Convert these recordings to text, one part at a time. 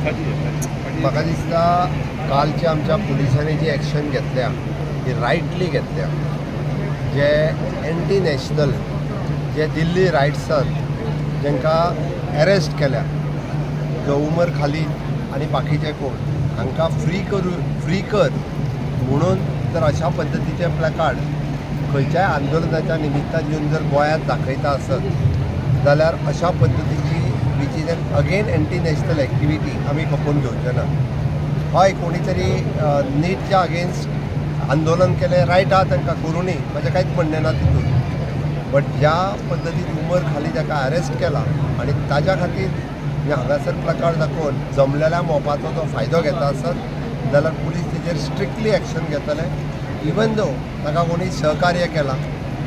म्हाका दिसता कालच्या आमच्या पुलिसांनी जी एक्शन घेतल्या ती रायटली घेतल्या. जे एंटी नॅशनल जे दिल्ली रायट्सान जेंकां एरेस्ट केल्या, जो उमर खालीद आनी बाकीचे कोण, हांकां फ्री करू, फ्री कर म्हणून जर अशा पद्दतीचे प्लॅकार्ड खंयच्याय आंदोलनाच्या निमित्तान येवन जर गोंयांत दाखयता आसत जाल्यार अशा पद्दतीची, which is an again anti national activity, आमी खपोवन घेवचे ना. हय, कोणी तरी नीटच्या अगेन्स्ट आंदोलन केलें, रायट आहा तांकां, करूं, म्हाजें कांयच म्हणणें ना तितून. बट ज्या पद्दतीन उमर खालीद ताका अरेस्ट केला आनी ताज्या खातीर म्हणजे हांगासर प्लकार्ड दाखोवन जमलेल्या मोपाचो जो फायदो घेता आसत जाल्यार पुलीस तेजेर स्ट्रिक्टली एक्शन घेतले, इवन दो ताका कोणी सहकार्य केलां.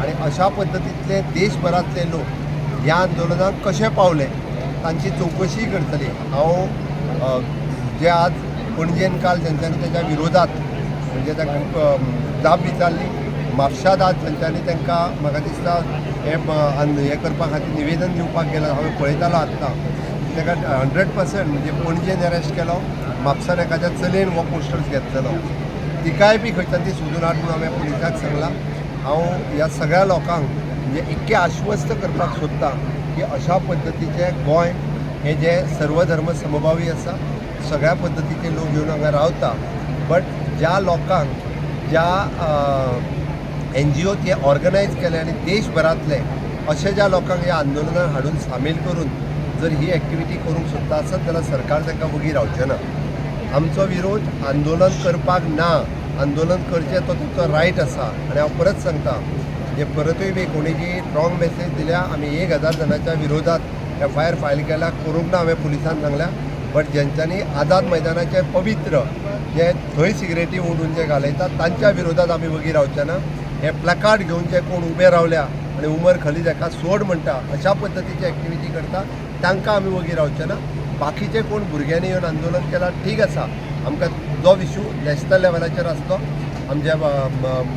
आनी अशा पद्दतींतले देशभरांतले लोक ह्या आंदोलनाक कशे पावले तांची चवकशी करतली. हांव जे आज पणजेन काल तेंच्यांनी तेच्या विरोधात म्हणजे तांकां जाप विचारली, म्हापशांत आज तेंच्यांनी तांकां म्हाका दिसता हें हें करपा खातीर निवेदन दिवपाक गेला. हांवें पळयतालो आत्तां ताका 100%, म्हणजे पणजेन अरेस्ट केलो, म्हापसान एखाद्या चलयेन हो पोस्टर्स घेतलेलो, तिकाय बी खंयच्यान ती सोदून हाड म्हणून हांवें पुलिसाक सांगलां. हांव ह्या सगळ्या लोकांक म्हणजे इतकें आश्वस्त करपाक सोदतां की अशा पद्दतीचें गोंय हें जें सर्वधर्म समभावी आसा, सगळ्या पद्दतीचे लोक येवन हांगा रावता. बट ज्या लोकांक, ज्या एनजीओत हे ऑर्गनायज केले आनी देशभरांतले अशे ज्या लोकांक ह्या आंदोलनात हाडून सामील करून जर ही एक्टिविटी करूंक सोदता आसत जाल्यार सरकार तांकां वगी रावचें ना. आमचो विरोध आंदोलन करपाक ना. आंदोलन करचें तो तुमचो रायट आसा. आनी हांव परत सांगता, जे परतूय बी कोणी जी रॉंग मेसेज दिल्या, आमी 1000 जाणांच्या विरोधात एफआयआर फायल केला, करूंक ना हांवें पुलिसान सांगल्या. बट जेंच्यांनी आझाद मैदानाचे पवित्र जे थंय सिगरेटी ओडून जे घालयतात तांच्या विरोधात आमी वगी रावचे ना. हे प्लकार्ड घेवन जे कोण उबे रावल्या आनी उमर खलीद हाका सोड म्हणटा, अशा पद्दतीची एक्टिविटी करता, तांकां आमी वगी रावचे ना. बाकीचे कोण भुरग्यांनी येवन आंदोलन केलां, ठीक आसा. आमकां जो इशू नॅशनल लेवलाचेर आसलो, आमचे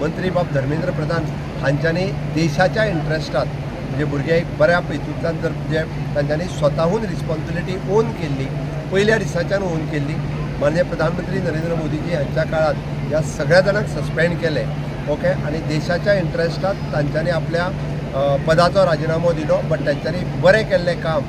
मंत्री बाब धर्मेंद्र प्रधान हांच्यांनी देशाच्या इंट्रस्टात, म्हणजे भुरगे एक बऱ्या हेतूंतल्यान जर जे तांच्यांनी स्वताहून रिस्पॉन्सिबिलिटी ओन केल्ली, पयल्या दिसाच्यान ओन केल्ली. माननीय प्रधानमंत्री नरेंद्र मोदीजी हांच्या काळात ह्या सगळ्या जाणांक सस्पेंड केले, ओके, आनी देशाच्या इंट्रस्टात तांच्यांनी आपल्या पदाचो राजिनामो दिलो. बट तांच्यांनी बरें केल्लें काम,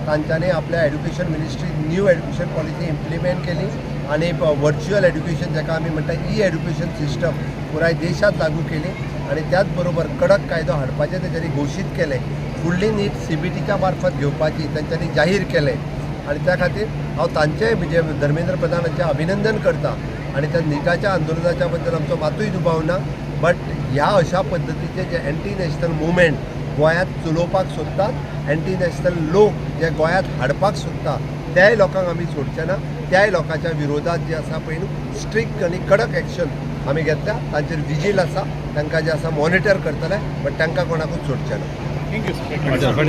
तांच्यांनी आपल्या education ministry new education policy implement केली आनी वर्च्युअल एड्युकेशन, जाका आमी म्हणटा ई एड्युकेशन सिस्टम, पुराय देशांत लागू केली आनी त्याच बरोबर कडक कायदो हाडपाचें तेंच्यांनी घोशीत केलें. फुडली नीट सीबीटीच्या मार्फत घेवपाची तेंच्यांनी जाहीर केलें आनी त्या खातीर हांव तांचेय, म्हणजे धर्मेंद्र प्रधान हांचें अभिनंदन करता. आनी त्या निटाच्या आंदोलनाच्या बद्दल आमचो मातूय दुबाव ना. बट ह्या अशा पद्दतीचे जे एंटी नॅशनल मुवमेंट गोंयांत चलोवपाक सोदतात, एंटी नॅशनल लोक जे गोंयांत हाडपाक सोदता, त्याय लोकांक आमी सोडचे ना. त्याय लोकांच्या विरोधात जे आसा पळय न्हू, स्ट्रिक्ट आनी कडक एक्शन आमी घेतल्या. तांचेर विजील आसा, तांकां जे आसा मॉनिटर करतले, बट तांकां कोणाकूच सोडचे ना. Thank you.